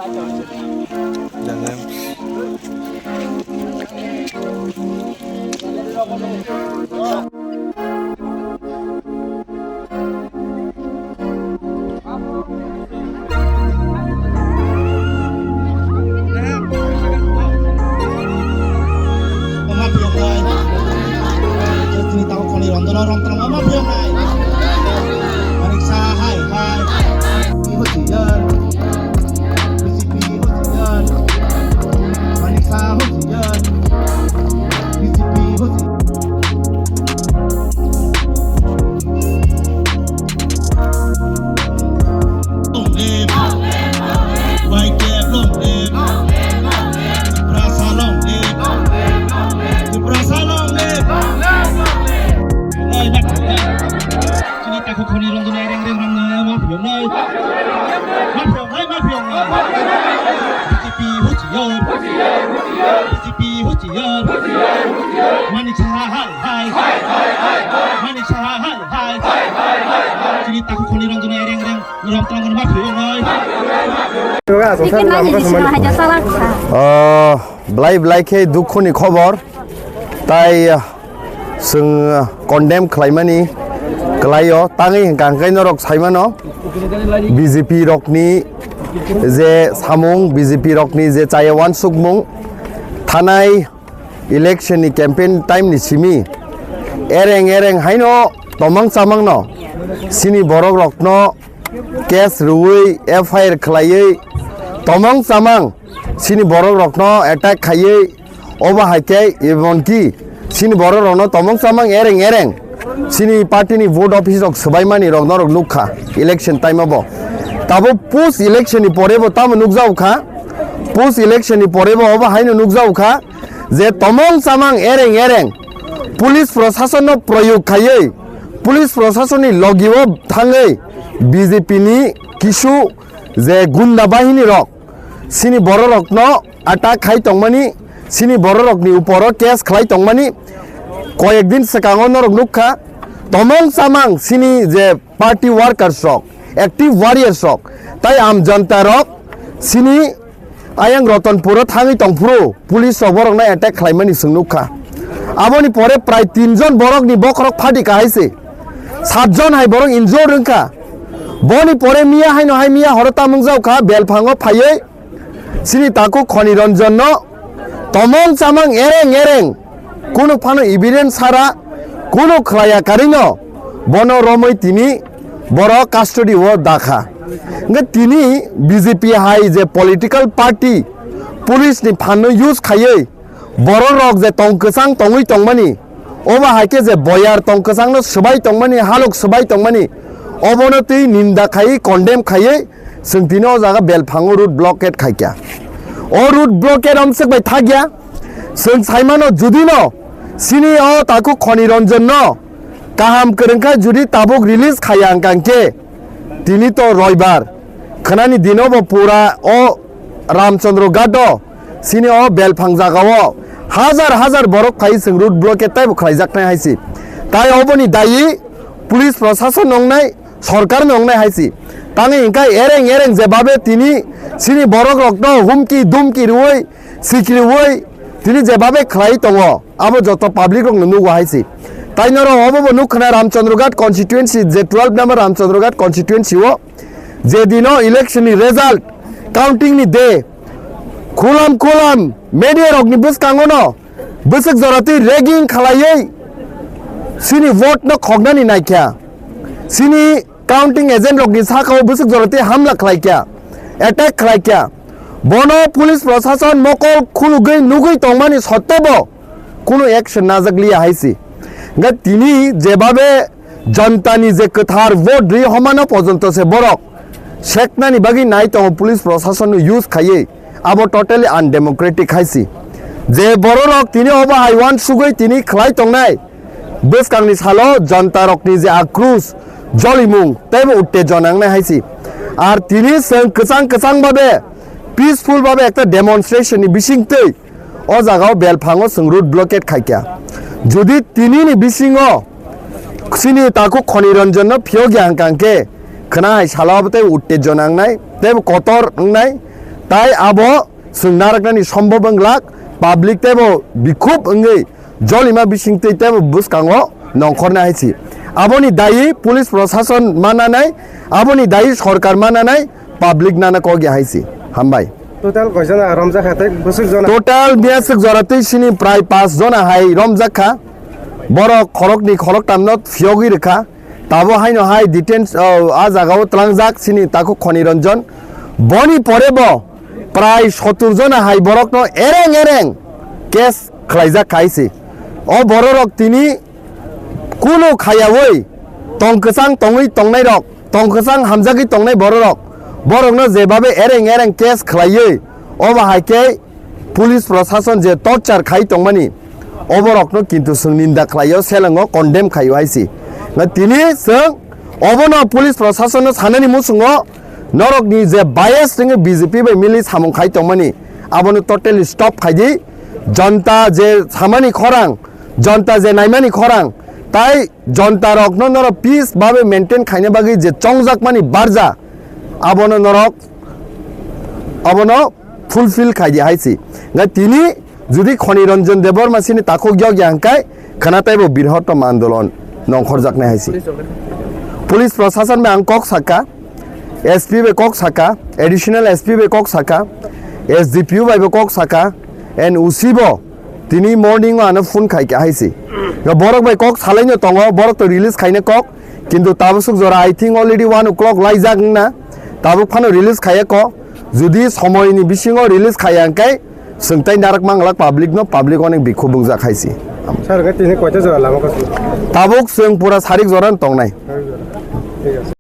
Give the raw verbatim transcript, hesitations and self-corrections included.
Tini tabuk khoni rondona romtana ma ma phiyok nai. Manik Saha hai hai. Hochiyar. B J P hochiyar. Manik Saha hochiyar. B J P hochiyar. Long live. Y K F long live. Tiprasa long live. Tiprasa long live. Chini takhuk khoni rondona reng reng rang na ma phiyok nai. Ma phiyok nai, ma phiyok nai. B J P hochiyar. B J P hochiyar. Manik Saha hai hai. Manik Saha hai hai. Chini takhuk khoni rondona reng reng. Rom tang ma phiyok nai. Ike nang ni sino haja salak sa. Ah, belai belai khe dukhoni khobor. Tai, ah, chwng, ah, condemn khlaimani kwlaio. Tangwi hwnkha hwnkhe norok saimano B J P rokni je samung, B J P rokni je chaya wansukmung, thanai election ni campaign time ni simi ereng ereng haino tomang chamangno chini borok rokno case rwui F I R khlaiwi tomang chamang chini borok rokno attack khaiwi obo hai khe emonki chini borok rokno tomang chamang ereng ereng chini party ni vote office rok swbaimani rok norok nukha election time o bo. Tabuk post election ni pore bo tamo nukjago kha, post election ni pore bo obo haino nukjago kha je tomang chamang ereng ereng police proshasonno proyog khaiwi police proshasonni logio thangwi B J P ni kisu je gunda bahini rok chini bororokno attack khai tongmani, chini bororokni uporo case khlai tongmani. Koyek din swkango norok nukha, tomong chamang chini je party workers rok, active warriors rok, tai am janta rok chini ayang Rotonpuro thangwi tongphuru police rok borokno attack khlaimani chwng nukha. Aboni pore prai tin jon borokni bokhorok phati kahai se, sat jon hai borok injure wngkha. Boni pore miya haino hai miya horo tamung jaukha, belphango phaiwi chini takhuk Khoni Ranjanno tomong chamang ereng ereng kunu phano evidence sara, kunu khlaiya karino bono romwi tini borok custody o dakha. Hwnkhe tini B J P hai je political party police ni phanno use khaiwi borok rok je tong kwchang tongwi tongmani, obo hai khe je boyar tong kwchangno swbai tongmani, halok swbai tongmani, obono twi ninda khaiwi, condemn khaiwi, chwng tini o jaga belphango road blockade khaikha. O road blockade omswk bai thakya, chwng saimano judino chini o takhuk Khoni Ranjanno kaham kwrwngkha, judi tabuk release khaiya hwnkha hwnkhe tini to roibar, khwnani dino bo pura o Ramchandra Ghat o chini o belphang jaga o hajar hajar borok phai chwng road blockade taibo khlaijaknai hai se. Tai oboni dayi police proshasonno wngnai, sorkarno wngnai hai se. Tangwi hwnkhe ereng ereng jebabe tini chini borok rokno humki dumki rwui, sikriui tini jebabe khlai tongo, abo joto public rokno nugo hai se. Tai norok obo bo nukha na Ramchandra Ghat constituency, je twelve number Ramchandra Ghat constituency o je dino election ni result counting ni day, khulam khulam media rokni bwskango no bwswk jora twi ragging khlaiwi chini vote no khoknani naikha, chini counting agent rokni sakao bwswk jora twi hamla khlaikha, attack khlaikha. Bono police proshashan mokol khulugwi nugwi tongmani sottobo kunu action najak liya hai se. Hwnkhe tini jebabe Janitani je kwthar vote ri homano pojonto se borok seknani bagwi nai tongo, police proshashanno use khaiwi, abo totally undemocratic hai se. Je bororok tini obo hai uansugwi tini khlai tongnai, bwskangni salo jantarokni je akrus jolimung teibo uttejona wngnai hai se. Ar tini chwng kwchang kwchang babe, peaceful babe ekta demonstration ni bisingtwi o jaga o belphango chwng road blockade khaikha. Jodi tini ni bisingo chini takhuk Khoni Ranjan no phiyok ya hwnkha hwnkhe khwna hai salo abo tei uttejona wngnai, tei kotor wngnai, Ai abo chwng naraknani sombhob wnglak, public teibo bikhub wngwi jolima bisingtwi teibo bwskango nongkhorna hai si. Aboni dayi police prosason mananai, aboni dayi sorkar mananai, public nana kok ya hai si. Hambai. Total koi jona romjak kha tei bwswk jona? Total miyaswk jora twi sini prai pas jona hai romjak kha. Borok khorokni khoroktamno phiyogwi rwkha. Tabo haino hai detains, o, a jagao tlangjak sini takhuk Khoni Ranjan. Boni pore bo prai sotur jona hai borokno ereng ereng case khlaijak khai si. O bororok tini kunu khayawoi tong kwchang tongwi tongnairok, tong kwchang hamjagwi tongnai bororok, borokno jebabe ereng ereng case khlaiwi obo hai khe police prosason je torture khai tongmani, oborokno kintu chwng ninda khlaio, selengo condemn khaio hai si. Nga tini chwng obono police prosasonno sanani muchungo norokni je bias ringwi B J P bai mili samung khai tongmani, abono totally stop khai di. Jonta je samani khorang, jonta je naimani khorang, tai jonta rokno norok peace babe maintain khaina bagwi je chongjakmani barja, abono norok abono fulfill khai di hai si. Nga tini jodi Khoni Ranjan Debbarma sini takhuk yok ya hwnkhe khana teibo birhottom andolon nongkhorjaknai hai si. Police prosason bai ang kok saka, S P bai kok saka, additional S P bai kok saka, S D P O bai bo kok saka, and O C bo tini morning o ano phone khai kha hai si. Nga borok bai kok salaino tongo, borok to release khaina kok, kintu tabuk suk jora I think already one o'clock laijak wngna, tabuk phano release khaiya kok, jodi somoini bisingo release khaiya hwnkhe chwng tai narak manglak public no, public onek bikhub wngjak hai si. Sir, hwnkhe tini koita jora lama kok? Tabuk chwng pura sarik jora tongnai. Thik ase.